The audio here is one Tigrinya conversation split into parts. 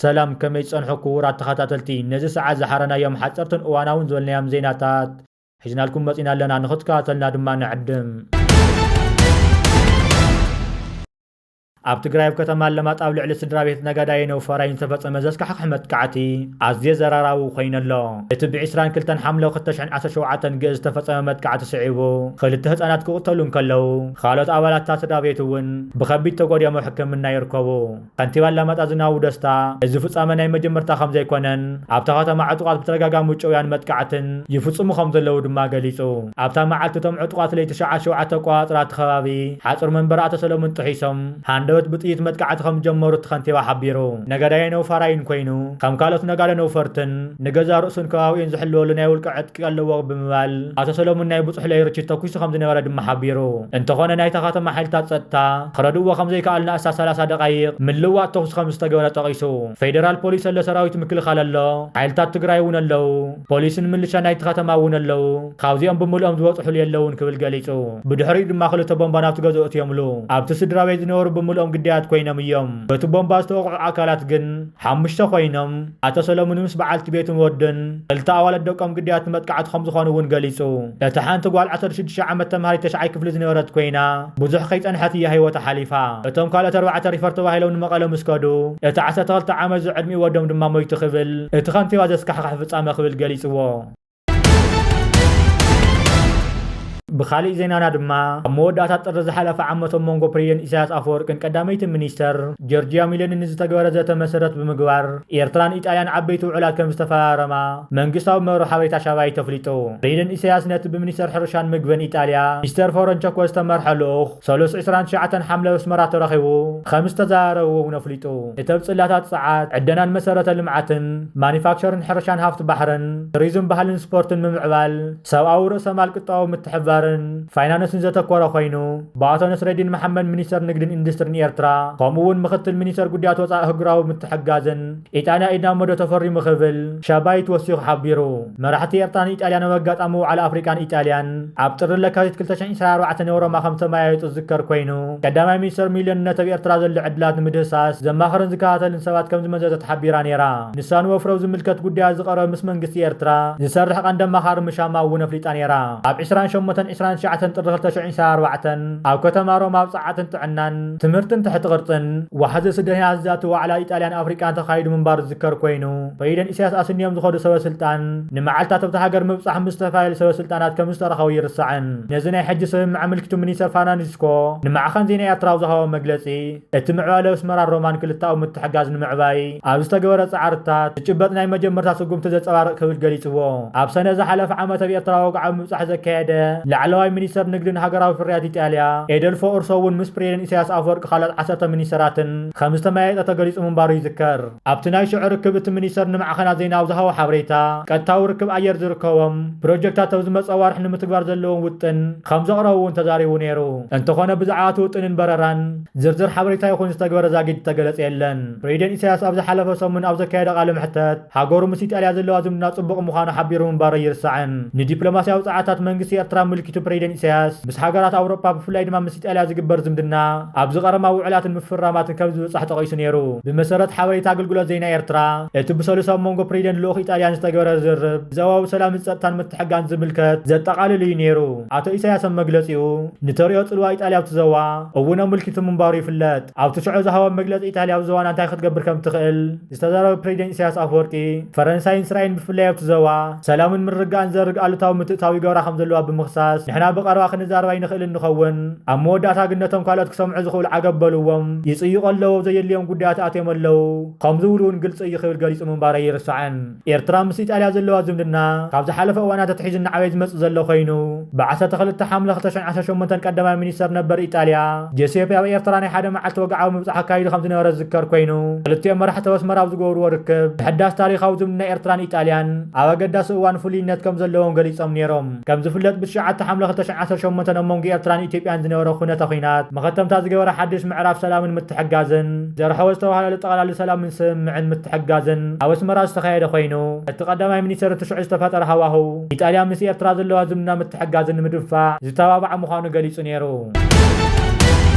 ሰላም፣ ከመይ ጸንሑ ክቡራት ተኸታተልቲ? ነዚ ሰዓት ዝሓረናዮም ሓጸርትን እዋናውን ዝበልናዮም ዜናታት ሒዝናልኩም መጺና ኣለና፣ ንኽትከታተልና ድማ ንዕድም። ኣብ ትግራይ ኣብ ከተማ ኣለማጣ ኣብ ልዕሊ ስድራ ቤት ነጋዳይ ነውፈራይን ዝተፈጸመ ዘስካሕክሕ መጥቃዕቲ ኣዝየ ዘራራዊ ኮይነሎ። እቲ ብ ዕስራን ክልተን ሓምለ ክልተ ሽሕን ዓሰርተ ሸውዓተን ግእዝ ዝተፈጸመ መጥቃዕቲ ስዒቡ፣ ክልተ ህጻናት ክቕተሉ እንከለዉ፣ ካልኦት ኣባላት እታ ስድራ ቤት እውን ብኸቢድ ተጎዲኦም ኣብ ሕክምና ይርከቡ። ከንቲባ ኣላማጣ ዝናቡ ደስታ፣ እዚ ፍጻመ ናይ መጀመርታ ከም ዘይኮነን፣ ኣብታ ከተማ ዕጡቓት ብተደጋጋሚ ውጭውያን መጥቃዕትን ይፍጽሙ ከም ዘለዉ ድማ ገሊጹ። ኣብታ መዓልቲ እቶም ዕጡቓት ለይቲ ሸውዓተ ኣቆጻጽራ እቲ ከባቢ ሓጹር መንበሪ ኣቶ ሰሎሙን ጥሒሶም፣ ሃንደበት ብጥይት መጥቃዕቲ ከም ዝጀመሩ እቲ ከንቲባ ሓቢሩ። ነጋዳይ ነውፈራይን ኮይኑ፣ ከም ካልኦት ነጋዶ ነውፈርትን ንገዛ ርእሱን ከባቢኡን ዝሕልወሉ ናይ ውልቀ ዕጥቂ ኣለዎ ብምባል፣ ኣቶ ሰሎሙን ናይ ብጹሕ ለይ ርችት ተኩሱ ከም ዝነበረ ድማ ሓቢሩ። እንተኾነ ናይታ ከተማ ሓይልታት ጸጥታ ክረድእዎ ከም ዘይከኣሉ ንኣስታት ሰላሳ ደቓይቕ ምልዋጥ ተኹሲ ከም ዝተገበረ ጠቒሱ። ፌደራል ፖሊስ ኣሎ፣ ሰራዊት ምክልኻል ኣሎ፣ ሓይልታት ትግራይ እውን ኣለዉ፣ ፖሊስን ምልሻን ናይቲ ከተማ እውን ኣለዉ፣ ካብዚኦም ብምልኦም ዝበጽሑሉ የለውን ክብል ገሊጹ። ብድሕሪኡ ድማ ክልተ ቦምባ ናብቲ ገዝኡ እትዮምሉ። ኣብቲ ስድራ ቤት ዝነበሩ ብምልኦም ግዳያት ኮይኖም እዮም። በቲ ቦምባ ዝተወቕዑ ኣካላት ግን ሓሙሽተ ኮይኖም፣ ኣቶ ሰለሙን ምስ በዓልቲ ቤቱን ወዱን ክልተ ኣዋልድ ደቆም ግዳያት መጥቃዕቲ ከም ዝኾኑ እውን ገሊጹ። እታ ሓንቲ ጓል ዓሰርተ ሽዱሽተ ዓመት ተምሃሪት ተሽዓይ ክፍሊ ዝነበረት ኮይና፣ ብዙሕ ከይጸንሐት እያ ህይወታ ሓሊፋ። እቶም ካልኦት ኣርባዕተ ሪፈር ተባሂሎም ንመቐለ ምስ ከዱ፣ እቲ ዓሰርተ ክልተ ዓመት ዝዕድሚኡ ወዶም ድማ ሞይቱ ክብል እቲ ከንቲባ ዘስካሕክሕ ፍጻመ ክብል ገሊጽዎ። ብኻሊእ ዜናና ድማ፣ ኣብ መወዳእታ ጥሪ ዝሓለፈ ዓመት ኣብ መንጎ ፕሬዚደንት ኢሳያስ ኣፈወርቅን ቀዳመይቲ ሚኒስተር ጆርጂያ ሚሎንን ንዝተገበረ ዘተ መሰረት ብምግባር፣ ኤርትራን ኢጣልያን ዓበይቲ ውዕላት ከም ዝተፈራረማ መንግስታዊ መርበብ ሓበሬታ ሻባይት ኣፍሊጡ። ፕሬዚደንት ኢሳያስ ነቲ ብሚኒስተር ሕርሻን ምግብን ኢጣልያ ሚስተር ፎረንቸኮ ዝተመርሐ ልኡኽ ሰሉስ ዕስራን ትሽዓተን ሓምለ ኣብ ኣስመራ ተረኺቡ ከም ዝተዘራረቡ እውን ኣፍሊጡ። እቲ ኣብ ጽላታት ጸዓት፣ ዕደናን መሰረተ ልምዓትን፣ ማኒፋክቸርን ሕርሻን ሃፍቲ ባሕርን፣ ቱሪዝም፣ ባህልን ስፖርትን ምምዕባል፣ ሰብኣዊ ርእሰ ማል ቁጠባዊ ምትሕብባርን ፋይናንስን ዘተኮረ ኮይኑ፣ ብኣቶ ነስረዲን መሓመድ ሚኒስተር ንግድን ኢንዱስትሪን ኤርትራ፣ ከምኡ እውን ምክትል ሚኒስተር ጉዳያት ወጻኢ ኣህጉራዊ ምትሕግጋዝን ኢጣልያ ኢድና መዶ ተፈሪሙ ክብል ሻባይት ወሲኹ ሓቢሩ። መራሕቲ ኤርትራን ኢጣልያን ኣብ ኣጋጣሚ ዋዕላ ኣፍሪቃን ኢጣልያን ኣብ ጥሪ ለካቲት ክልተ ሽሕን ዕስራን ኣርባዕተን ኣብ ሮማ ከም ዝተመያየጡ ዝዝከር ኮይኑ፣ ቀዳማይ ሚኒስተር ሚሎን ነቲ ኣብ ኤርትራ ዘሎ ዕድላት ንምድህሳስ ዘማኽርን ዝከታተልን ሰባት ከም ዝመዘዘት ሓቢራ ነይራ። ንሳ ንወፍሪ ኣብ ዝምልከት ጉዳያት ዝቐረበ ምስ መንግስቲ ኤርትራ ዝሰርሕ ቀንዲ ኣማኻሪ ምሻማ እውን ኣፍሊጣ ነይራ። ኣብ ዕስራን ሸሞንተን ዕስራን ትሽዓተን ጥሪ ክልተ ሽሕን ዕስራን ኣርባዕተን ኣብ ከተማ ሮማ ኣብ ጸዓትን ጥዕናን ትምህርትን ትሕቲ ቅርጽን ዋሕዚ ስደተኛታት ዘእቱ ዋዕላ ኢጣልያን ኣፍሪቃን ተኻይዱ ምንባሩ ዝዝከር ኮይኑ፣ ፕሬዚደንት ኢሳያስ ኣስንዮም ዝኸዱ ሰበ ስልጣን ንመዓልታት ኣብታ ሃገር ምብጻሕ ምስ ዝተፈላለዩ ሰበ ስልጣናት ከም ዝተረኸቡ ይርሳዕን። ነዚ ናይ ሕጂ ስምምዕ ኣመልኪቱ ሚኒስተር ፍራንሲስኮ ንማዕኸን ዜና ኤርትራ ኣብ ዝሃቦ መግለጺ፣ እቲ ምዕባለ ኣስመራን ሮማን ክልተኣዊ ምትሕግጋዝ ንምዕባይ ኣብ ዝተገበረ ጻዕርታት ዝጭበጥ ናይ መጀመርታ ስጉምቲ ዘንጸባርቕ ክብል ገሊጽዎ። ኣብ ሰነ ዝሓለፈ ዓመት ኣብ ኤርትራ ወግዓዊ ምብጻሕ ዘካየደ ላዕለዋይ ሚኒስተር ንግድን ሃገራዊ ፍርያት ኢጣልያ ኤደልፎ ኡርሶ እውን ምስ ፕሬዚደንት ኢሳያስ ኣፈወርቂ ካልኦት ዓሰርተ ሚኒስተራትን ከም ዝተመያየጠ ተገሊጹ ምንባሩ ይዝከር። ኣብቲ ናይ ሽዑ ርክብ እቲ ሚኒስተር ንማዕኸናት ዜና ኣብ ዝሃቦ ሓበሬታ፣ ቀጥታዊ ርክብ ኣየር ዝርከቦም ፕሮጀክታት ኣብ ዝመጽእ ኣዋርሕ ንምትግባር ዘለዎም ውጥን ከም ዘቕረቡ እውን ተዛሪቡ ነይሩ። እንተኾነ ብዛዕባ እቲ ውጥንን በረራን ዝርዝር ሓበሬታ ይኹን ዝተግበረ ዛጊድ ዝተገለጸ የለን። ፕሬዚደንት ኢሳያስ ኣብ ዝሓለፈ ሰሙን ኣብ ዘካየደ ቃለ መሕተት፣ ሃገሩ ምስ ኢጣልያ ዘለዋ ዝምድና ጽቡቕ ምዃኑ ሓቢሩ ምንባሩ ኣይርሳዕን። ንዲፕሎማስያዊ ጻዕርታት መንግስቲ ኤርትራ ኣመልኪቱ ፕሬዚደንት ኢሳያስ፣ ምስ ሃገራት ኣውሮጳ ብፍላይ ድማ ምስ ኢጣልያ ዝግበር ዝምድና ኣብ ዝቐረማ ውዕላትን ምፍርራማትን ከም ዝብጻሕ ጠቒሱ ነይሩ። ብመሰረት ሓበሬታ ኣገልግሎት ዜና ኤርትራ፣ እቲ ብሰሉስ ኣብ መንጎ ፕሬዚደንት ልኡኽ ኢጣልያን ዝተገበረ ዝርርብ፣ ብዞባዊ ሰላምን ጸጥታን ምትሕግጋዝን ዝምልከት ዘጠቓልል እዩ ነይሩ። ኣቶ ኢሳያስ ኣብ መግለጺኡ፣ ንተርእዮ ጽልዋ ኢጣልያ ኣብቲ ዞባ እውን ኣመልኪቱ ምንባሩ ይፍለጥ። ኣብቲ ሽዑ ዝሃቦ መግለጺ፣ ኢጣልያ ኣብ ዞባና እንታይ ክትገብር ከም ትኽእል ዝተዛረበ ፕሬዚደንት ኢሳያስ ኣፈወርቂ፣ ፈረንሳይን እስራኤልን ብፍላይ ኣብቲ ዞባ ሰላምን ምርግጋእን ዘርግ ኣሉታዊ ምትእትታው ይገብራ ከም ዘለዋ ብምኽሳስ፣ ንሕና ብቐረባ ክንዛረብ ኣይንኽእልን ንኸውን፣ ኣብ መወዳእታ ግን ነቶም ካልኦት ክሰምዑ ዝኽእሉ ዓገብ በልዎም፣ ይጽይቑ ኣለዉ፣ ኣብ ዘየድልዮም ጉዳያት ኣትዮም ኣለዉ፣ ከም ዝብሉ እውን ግልጺ እዩ ክብል ገሊጹ ምንባሩ ኣይርሳዕን። ኤርትራ ምስ ኢጣልያ ዘለዋ ዝምድና ካብ ዝሓለፈ እዋናት ተትሒዙ እናዓበየ ዝመጽእ ዘሎ ኮይኑ፣ ብ ዓሰርተ ክልተ ሓምለ ክልተ ሽሕን ዓሰርተ ሸሞንተን ቀዳማይ ሚኒስተር ነበር ኢጣልያ ጀሴፔ ኣብ ኤርትራ ናይ ሓደ መዓልቲ ወግዓዊ ምብጻሕ ኣካይዱ ከም ዝነበረ ዝዝከር ኮይኑ፣ ክልቲኦም መራሕቲ ኣብ ኣስመራ ኣብ ዝገብርዎ ርክብ፣ ምሕዳስ ታሪኻዊ ዝምድና ኤርትራን ኢጣልያን ኣብ ኣገዳሲ እዋን ፍሉይነት ከም ዘለዎም ገሊጾም ነይሮም። ከም ዝፍለጥ፣ ብ ትሽዓተ ሓምለ ክልተ ሽሕን ዓሰርተ ሸሞንተን ኣብ መንጎ ኤርትራን ኢትዮጵያን ዝነበረ ኩነተ ኲናት፣ መኸተምታ ዝገበረ ሓድሽ ምዕራፍ ሰላምን ምትሕግጋዝን፣ ዘርሐወ ዝተባህለሉ ጠቕላሊ ሰላምን ስምምዕን ምትሕግጋዝን ኣብ ኣስመራ ዝተኻየደ ኮይኑ፣ እቲ ቀዳማይ ሚኒስተር እቲ ሽዑ ዝተፈጠረ ሃዋህው፣ ኢጣልያ ምስ ኤርትራ ዘለዋ ዝምድና ምትሕግጋዝን ንምድንፋዕ ዝተባባዕ ምዃኑ ገሊጹ ነይሩ።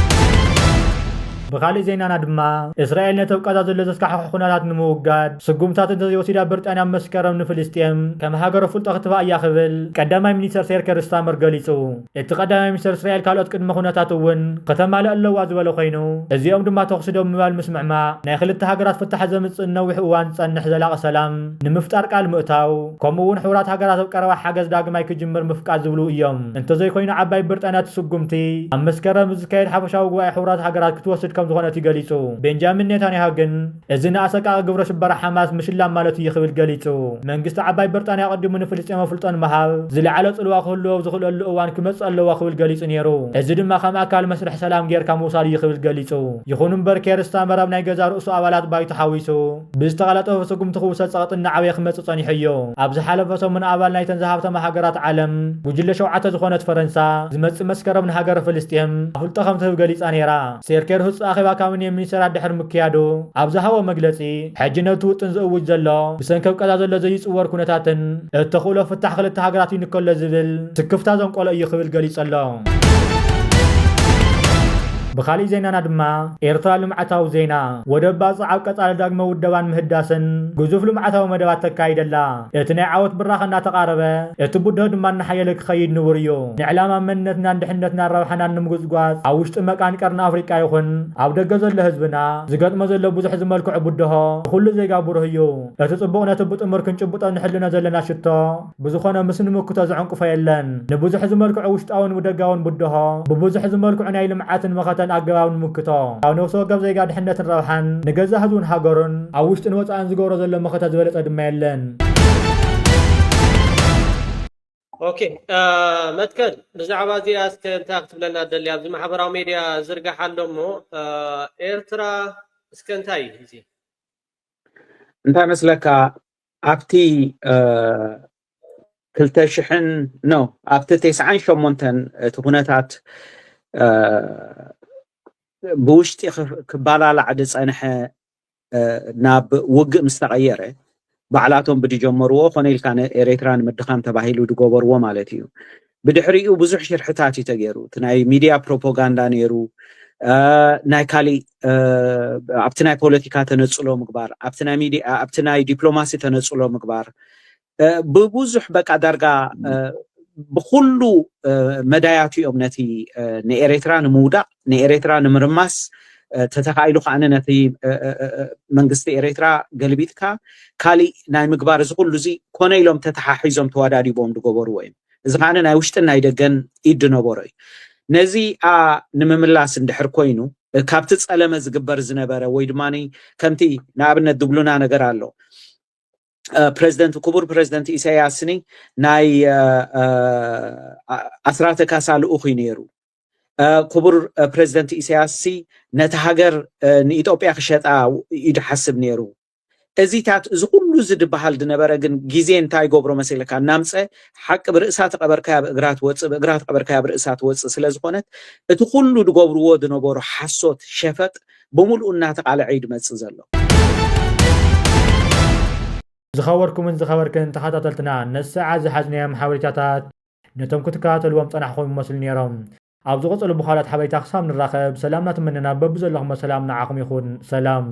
ብኻሊእ ዜናና ድማ፣ እስራኤል ነቲ ኣብ ቀዛ ዘሎ ዘስካሕክሕ ኩነታት ንምውጋድ ስጉምታት እንተዘይወሲዳ፣ ብሪጣንያ ኣብ መስከረም ንፍልስጤም ከም ሃገር ኣፍልጦ ክትህባ እያ ክብል ቀዳማይ ሚኒስተር ሴር ኬር ስታመር ገሊጹ። እቲ ቀዳማይ ሚኒስተር እስራኤል ካልኦት ቅድመ ኩነታት እውን ከተማልእ ኣለዋ ዝበለ ኮይኑ፣ እዚኦም ድማ ተኹሲ ደው ምባል ምስምዕማዕ፣ ናይ ክልተ ሃገራት ፍታሕ ዘምጽእን ነዊሕ እዋን ዝጸንሕ ዘላቒ ሰላም ንምፍጣር ቃል ምእታው፣ ከምኡ እውን ሕቡራት ሃገራት ኣብ ቀረባ ሓገዝ ዳግማይ ክጅምር ምፍቃድ ዝብሉ እዮም። እንተዘይኮይኑ ዓባይ ብሪጣንያ እቲ ስጉምቲ ኣብ መስከረም ዝካየድ ሓፈሻዊ ጉባኤ ሕቡራት ሃገራት ክትወስድ ከም ዝኾነት እዩ ገሊጹ። ቤንጃሚን ኔታንያሁ ግን እዚ ንኣሰቃቂ ግብረ ሽበራ ሓማስ ምሽላም ማለት እዩ ክብል ገሊጹ። መንግስቲ ዓባይ ብሪጣንያ ኣቐዲሙ ንፍልስጤም ኣፍልጦ ንምሃብ ዝለዓለ ጽልዋ ክህልዎ ኣብ ዝኽእለሉ እዋን ክመጽእ ኣለዎ ክብል ገሊጹ ነይሩ። እዚ ድማ ከም ኣካል መስርሕ ሰላም ጌርካ ምውሳድ እዩ ክብል ገሊጹ። ይኹን እምበር ኬር ስታመር ኣብ ናይ ገዛ ርእሱ ኣባላት ባይቶ ሓዊሱ ብዝተቐላጠፈ ስጉምቲ ክውሰድ ጸቕጢ እናዓበየ ክመጽእ ጸኒሑ እዩ። ኣብ ዝሓለፈ ሰሙን ኣባል ናይተን ዝሃብተማ ሃገራት ዓለም ጉጅለ ሸውዓተ ዝኾነት ፈረንሳ ዝመጽእ መስከረም ንሃገረ ፍልስጤም ኣፍልጦ ከም ትህብ ገሊጻ ነይራ። ሴር ኬር ህጹጽ ኣኼባ ካቢኔ ሚኒስተራት ድሕሪ ምክያዱ ኣብ ዝሃቦ መግለጺ፣ ሕጂ ነቲ ውጥን ዝእውጅ ዘሎ ብሰንኪ ኣብ ቀዛ ዘሎ ዘይጽወር ኩነታትን እተኽእሎ ፍታሕ ክልተ ሃገራት ይንከሎ ዝብል ስክፍታ ዘንቆሎ እዩ ክብል ገሊጹ ኣሎ። ብኻሊእ ዜናና ድማ ኤርትራ ልምዓታዊ ዜና፣ ወደብ ባጽዕ ኣብ ቀጻሊ ዳግመ ውደባን ምህዳስን ግዙፍ ልምዓታዊ መደባት ተካይደላ። እቲ ናይ ዓወት ብራኸ እናተቓረበ፣ እቲ ብድሆ ድማ እናሓየለ ክኸይድ ንቡር እዩ። ንዕላማ መንነትናን ድሕነትናን ረብሓናን ንምጉጽጓጽ ኣብ ውሽጢ መቃን ቀርኒ ኣፍሪቃ ይኹን ኣብ ደገ ዘሎ ህዝብና ዝገጥሞ ዘሎ ብዙሕ ዝመልክዑ ብድሆ ንኹሉ ዜጋ ብሩህ እዩ። እቲ ጽቡቕ ነቲ ብጥሙር ክንጭብጦ ንሕልኖ ዘለና ሽቶ ብዝኾነ ምስ ንምክቶ ዝዕንቅፎ የለን። ንብዙሕ ዝመልክዑ ውሽጣውን ደጋውን ብድሆ ብብዙሕ ዝመልክዑ ናይ ልምዓትን መኸተን ኣገባብ ንምክቶ፣ ኣብ ነፍሲ ወከፍ ዜጋ ድሕነትን ረብሓን፣ ንገዛእ ህዝቡን ሃገሩን ኣብ ውሽጥን ወጻእን ዝገብሮ ዘሎ መኸተ ዝበለጸ ድማ የለን። ኦኬ፣ መትከል፣ ብዛዕባ እዚኣ እስከ እንታይ ክትብለና ትደሊ? ኣብዚ ማሕበራዊ ሜድያ ዝርጋሕ ኣሎ እሞ፣ ኤርትራ እስከ እንታይ እዩ እዚ? እንታይ መስለካ፣ ኣብቲ ክልተ ሽሕን፣ ኖ፣ ኣብቲ ተስዓን ሸሞንተን እቲ ኩነታት ብውሽጢ ክባላላዕ ዝፀንሐ ናብ ውግእ ምስ ተቐየረ፣ ባዕላቶም ብዝጀመርዎ፣ ኮነ ኢልካ ንኤርትራ ንምድኻም ተባሂሉ ዝገበርዎ ማለት እዩ። ብድሕሪኡ ብዙሕ ሽርሕታት እዩ ተገይሩ። እቲ ናይ ሚድያ ፕሮፓጋንዳ ነይሩ፣ ናይ ካሊእ፣ ኣብቲ ናይ ፖለቲካ ተነፅሎ ምግባር፣ ኣብቲ ናይ ሚድያ፣ ኣብቲ ናይ ዲፕሎማሲ ተነፅሎ ምግባር፣ ብብዙሕ፣ በቃ፣ ዳርጋ ብኩሉ መዳያት እዮም ነቲ ንኤርትራ ንምውዳቕ፣ ንኤርትራ ንምርማስ፣ ተተኻኢሉ ከዓኒ ነቲ መንግስቲ ኤርትራ ገልቢጥካ ካሊእ ናይ ምግባር፣ እዚ ኩሉ እዚ ኮነ ኢሎም ተተሓሒዞም ተዋዳዲቦም ዝገበርዎ እዮም። እዚ ከዓኒ ናይ ውሽጥን ናይ ደገን ኢድ ዝነበሮ እዩ። ነዚኣ ንምምላስ እንድሕር ኮይኑ፣ ካብቲ ጸለመ ዝግበር ዝነበረ፣ ወይ ድማ ከምቲ ንኣብነት ዝብሉና ነገር ኣሎ፣ ፕረዚደንት፣ ክቡር ፕረዚደንት ኢሳያስኒ ናይ ኣስራተ ካሳ ልኡኽ እዩ ነይሩ። ክቡር ፕረዚደንት ኢሳያስ ሲ ነቲ ሃገር ንኢትዮጵያ ክሸጣ እዩ ዝሓስብ ነይሩ። እዚታት፣ እዚ ኩሉ እዚ ዝበሃል ዝነበረ ግን ግዜ እንታይ ይገብሮ መሲልካ እናምፀ ሓቂ ብርእሳ ተቐበርካያ ብእግራ ትወፅእ፣ ብእግራ ተቐበርካያ ብርእሳ ትወፅእ ስለ ዝኾነት እቲ ኩሉ ዝገብርዎ ዝነበሩ ሓሶት፣ ሸፈጥ ብምልኡ እናተቓልዐ እዩ ዝመፅእ ዘሎ። ዝኸበርኩምን ዝኸበርክን ተኸታተልትና፣ ነዚ ሰዓት ዝሓዝናዮም ሓበሬታታት ነቶም ክትከታተልዎም ጸናሕኹም ይመስሉ ነይሮም። ኣብ ዝቕጽሉ ብኻልኦት ሓበሬታ ክሳብ ንራኸብ፣ ሰላምና ትምነና፣ በብዘለኹሞ ሰላም ንዓኹም ይኹን። ሰላም።